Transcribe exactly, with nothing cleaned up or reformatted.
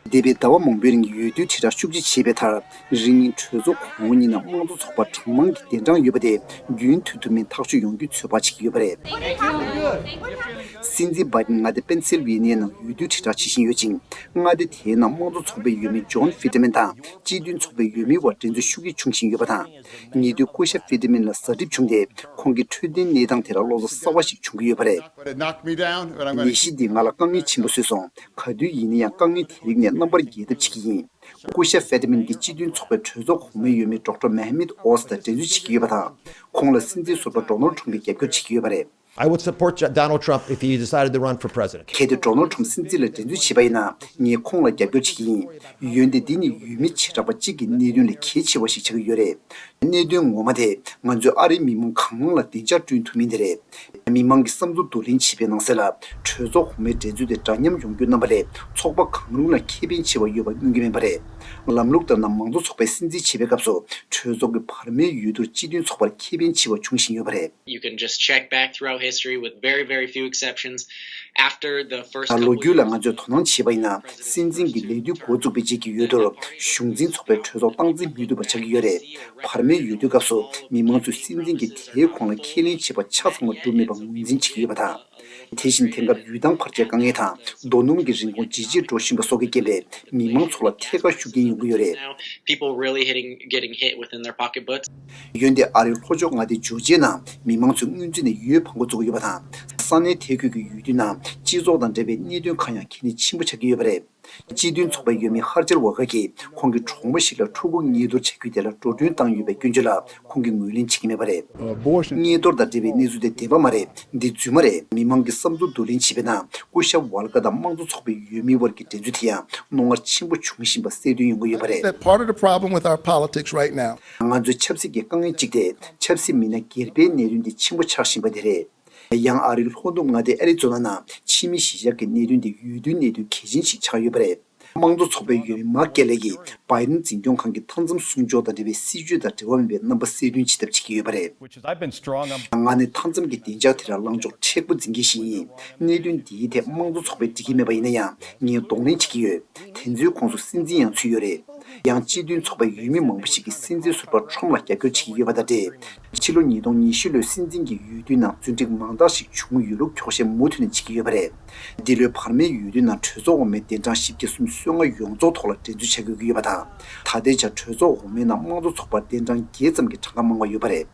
འདས་པའི་ཟླ་བ་མང་པོའི་རིང་འོས་བསྡུའི་དྲིལ་བསྒྲགས་ཤུགས་ཆེ་བྱས་པའི་མཐར། རིང་ཉིན་གྲོས་ཚོགས་གོང་འོག་གཉིས་ནང་དམངས་གཙོ་ཚོགས་པར་གྲངས་མང་གི་གདན་གྲངས་ཡོད་པ་དེ་རྒྱུན་མཐུད་ཐུབ་མིན་ཐག་གཅོད་ཡོང་རྒྱུའི་ཚོད་དཔག་བྱེད་ཀྱི་ཡོད་པ་རེད། སྲིད་འཛིན་བྷའི་ཏིན་མངའ་སྡེ་པེན་སིལ་ཝེ་ནི་ཡའི་ནང་འོས་བསྡུའི་དྲིལ་བསྒྲགས་བྱེད་བཞིན་ཡོད་ཅིང་། མངའ་སྡེ་དེའི་ནང་དམངས་གཙོ་ཚོགས་པའི་འོས་མི་ཇོན་ཧྥི་ཏི་མན་དང་སྤྱི་མཐུན་ཚོགས་པའི་འོས་མིའི་བར་འགྲན་རྩོད་ཤུགས་ཆེ་འབྱུང་བཞིན་ཡོད་པ་དང་། ཉེ་དུས་སྐུ་ཞབས་ཧྥི་ཏི་མན་ལ་ཟ་འགྲིབ་བྱུང་སྟེ། ཁོང་གི་འཕྲོད་བསྟེན་གནས་སྟངས་དེ་ལ་བློ་འཚབ་གསར་བ་ཞིག་བྱུང་གི་ཡོད་པ་རེད། But it knocked me down, and I'm gonna ནད་གཞི་འདིས་ང་ལ་དཀའ་ངལ་ཆེན་པོ་བཟོས་སོང་། ག་དུས་ཡིན་ན་ཡང་དཀའ་ངལ་དེ་རིགས་ནས་རྣམ་པར་རྒྱལ་ཐབས་བྱེད་ཀྱི་ཡིན། སྐུ་ཞབས་ཧྥེ་ཏི་མིན་གྱིས་སྤྱི་མཐུན་ཚོགས་པའི་གྲོས་ཚོགས་གོང་མའི་འོས་མི་ཌོག་ཊར་མེ་ཧ་མིད་ཨོས་དང་འགྲན་རྩོད་བྱེད་ཀྱི་ཡོད་པ་དང་། ཁོང་ལ་སྲིད་འཛིན་ཟུར་པ་ཌོ་ནལ་ཊམ་གྱིས་རྒྱབ་སྐྱོར་བྱེད་ཀྱི་ཡོད་པ་རེད། I would support J- Donald Trump if he decided to run for president. གལ་ཏེ་ཌོ་ནལ་ཊམ་སྲིད་འཛིན་ལ་འགྲན་རྩོད་བྱས་པ་ཡིན་ན། ངས་ཁོང་ལ་རྒྱབ་སྐྱོར་བྱེད་ཀྱི་ཡིན། འོན་ཏེ་འདི་ནི་འོས་མི་བྱེ་བྲག་པ་གཅིག་གི་གནད་དོན་ལས་གལ་ཆེ་བ་ཞིག་ཆགས་ཀྱི་ཡོད་རེད། གནད་དོན་ངོ་མ་དེ་ང་ཚོས་ཨ་རིའི་མི་མང་གང་མང་ལ་བདེ་འཇགས་བསྐྲུན་ཐུབ་མིན་དེ་རེད། མི་མང་གི་བསམ་ཚུལ་བསྡུ་ལེན་བྱེད་པའི་ནང་གསེས་ལ། གྲོས་ཚོགས་གོང་མའི་འགྲན་རྩོད་དེ་འདྲ་མཉམ་ཡོང་རྒྱུ་རྣམ་པ་ལས་ཚོགས་པ་གང་རུང་ལ་ཁེ་ཕན་ཆེ་བ་ཡོད་པ་མངོན་གྱི་མེད་པ་རེད། ལམ་ལུགས་ལྟར་ན་མང་གཙོ་ཚོགས་པའི་སྲིད་འཛིན་བྱེད་པའི་སྐབས་སུ་གྲོས་ཚོགས་ཀྱི་བར་མའི་འོས་བསྡུར་སྤྱི་མཐུན་ཚོགས་པར་ཁེ་ཕན་ཆེ་བ་འབྱུང་བཞིན་ཡོད་པ་རེད། You can just check back throughout history with very, very few exceptions. After the first ད་ལོ་རྒྱུས་ལ་ང་ཚོས་དོ་སྣང་བྱས་པ་ཡིན་ན། སྲིད་འཛིན་གྱི་ལས་དུས་འགོ་བཙུགས་པའི་རྗེས་ཀྱི་འོས་བསྡུར་གཞུང་འཛིན་ཚོགས་པའི་གྲོས་ཚོགས་སྟངས་འཛིན་མི་ཐུབ་པ་ཆགས་ཀྱི་ཡོད་རེད། བར་མའི་འོས་བསྡུའི་སྐབས་སུ་མི་མང་ཚོས་སྲིད་འཛིན་གྱིས་དེའི་གོང་ལ་ཁས་ལེན་བྱས་པ་ཆ་ཚང་བ་འགྲུབ་མེད་པ་ངོས་འཛིན་བྱེད་ཀྱི་ཡོད་པ་དང་། དེ་བཞིན་དེང་སྐབས་ཡུལ་ཐང་བར་ཆད་དཀའ་ངལ་དང་རྡོ་སྣུམ་གྱི་རིན་གོང་ཇེ་ཆེར་འགྲོ་བཞིན་པ་སོགས་ཀྱི་རྐྱེན་པས་མི་མང་ཚོ་ལ་ཐད་ཀར་ཤུགས་རྐྱེན་ཡོང་གི་ཡོད་རེད། Now, people really hitting, getting hit within their pocketbooks. འོན་ཏེ་ཨ་རིའི་ལྷོ་ཕྱོགས་མངའ་སྡེ་ཇོ་ཇིའི་ནང་མི་མང་ཚོས་སྔོན་རྩིས་ནས་ཡོས་ཕོག་འགོ་བཙུགས་ཡོད་པ་དང་། ས་གནས་དེ་ཁུལ་གྱི་འོས་བསྡུ་ནང་སྤྱི་ཚོགས་དང་འབྲེལ་བའི་གནད་དོན་ཁག་ཡང་གལ་གནད་ཆེན་པོ་ཆགས་ཀྱི་ཡོད་པ་རེད། སྤྱི་མཐུན་ཚོགས་པའི་འོས་མི་ཧར་ཆལ་ཝ་ག་གིས་ཁོང་གི་གྲོགས་མོ་ཞིག་ལ་ཕྲུ་གུ་མངལ་གཏོར་བྱ་རྒྱུའི་དེ་ལ་འགྲོ་གྲོན་བཏང་ཡོད་པའི་སྐྱོན་བརྗོད་ལ་ཁོང་གིས་ངོས་ལེན་བྱེད་ཀྱི་མེད་པ་རེད། Abortion. མངལ་གཏོར་དང་འབྲེལ་བའི་གནས་ཚུལ་དེ་བདེན་པ་མ་རེད། འདི་རྫུན་མ་རེད། མི་མང་གིས་བསམ་ཚུལ་བསྡུ་ལེན་བྱས་པ་ན། སྐུ་ཞབས་ཝལ་ཀ་དང་དམངས་གཙོ་ཚོགས་པའི་འོས་མིའི་དབར་གྱི་འགྲན་རྩོད་དེ་ཡང་རྣོ་ངར་ཆེན་པོ་འབྱུང་བཞིན་པ་གསལ་སྟོན་ཡོང་གི་ཡོད་པ་རེད། That part of the problem with our politics right now. ང་ཚོའི་ཆབ་སྲིད་ཀྱི་དཀའ་ངལ་གཅིག་དེ་ཆབ་སྲིད་མི་སྣ་སྒེར་པའི་གནད་དོན་དེ་ཆེན་པོ་ཆགས་བཞིན་པ་དེ་རེད། ཡང་ཨ་རིའི་ལྷོ་ནུབ་མངའ་སྡེ་ཨ་རི་ཛོ་ན་ནང་ཕྱི་མི་གཞིས་ཆགས་ཀྱི་གནད་དོན་དེ་འོས་བསྡུའི་གནད་དོན་གལ་ཆེན་ཞིག་ཆགས་ཡོད་པ་རེད། དམངས་གཙོ་ཚོགས་པའི་འོས་མི་མཱག་ཀེ་ལེ་ཡིས་བྷའི་ཌེན་འཛིན་སྐྱོང་ཁང་གི་མཐའ་མཚམས་སྲུང་སྐྱོབ་དང་འབྲེལ་བའི་སྲིད་བྱུས་དང་འབྲེལ་བ་མེད་པའི་རྣམ་པ་གསལ་སྟོན་བྱེད་ཐབས་བྱེད་ཀྱི་ཡོད་པ་རེད། Which is, I've been strong on. ང་ནི་མཐའ་མཚམས་ཀྱི་བདེ་འཇགས་དེ་ལ་ལངས་ཕྱོགས་མཁྲེགས་པོ་འཛིན་མཁན་ཞིག་ཡིན། གནད་དོན་འདིའི་ཐད་དམངས་གཙོ་ཚོགས་པས་འགྲིག་གི་མེད་པ་ཡིན་ན་ཡང་ངས་གདོང་ལེན་བྱེད་ཀྱི་ཡོད། དེ་ཚོའི་ཁོངས་སུ་སྲིད་འཛིན་ཡང་ཚུད་ཡོད་རེད། ཡང་སྤྱི་མཐུན་ཚོགས་པའི་འོས་མི་མང་པོ་ཞིག་གིས་སྲིད་འཛིན་ཟུར་པ་ཁྲོམ་ལ་རྒྱབ་སྐྱོར་བྱེད་ཀྱི་ཡོད་པ་དང་འབྲེལ། ཕྱི་ལོ་ཉིས་སྟོང་ཉི་ཤུ་ལོའི་སྲིད་འཛིན་གྱི་འོས་བསྡུའི་ནང་རྩོན་སྒྲིག་མང་དག་ཞིག་བྱུང་ཡོད་ལུགས་འཁྱོག་བཤད་མུ་མཐུད་ནས་བྱེད་ཀྱི་ཡོད་པ་རེད། འདི་ལོའི་བར་མའི་འོས་བསྡུའི་ནང་གྲོས་ཚོགས་འོག་མའི་གདན་གྲངས་བཞི་བརྒྱ་སུམ་ཅུ་སོ་ལྔ་ཡོངས་རྫོགས་ཐོག་ལ་འགྲན་རྩོད་བྱ་དགོས་ཀྱི་ཡོད་པ་དང་། ད་ལྟའི་ཆར་གྲོས་ཚོགས་འོག་མའི་ནང་དམངས་གཙོ་ཚོགས་པར་གདན་གྲངས་བརྒྱད་ཙམ་གྱི་གྲངས་ཀ་མང་བ་ཡོད་པ་རེད།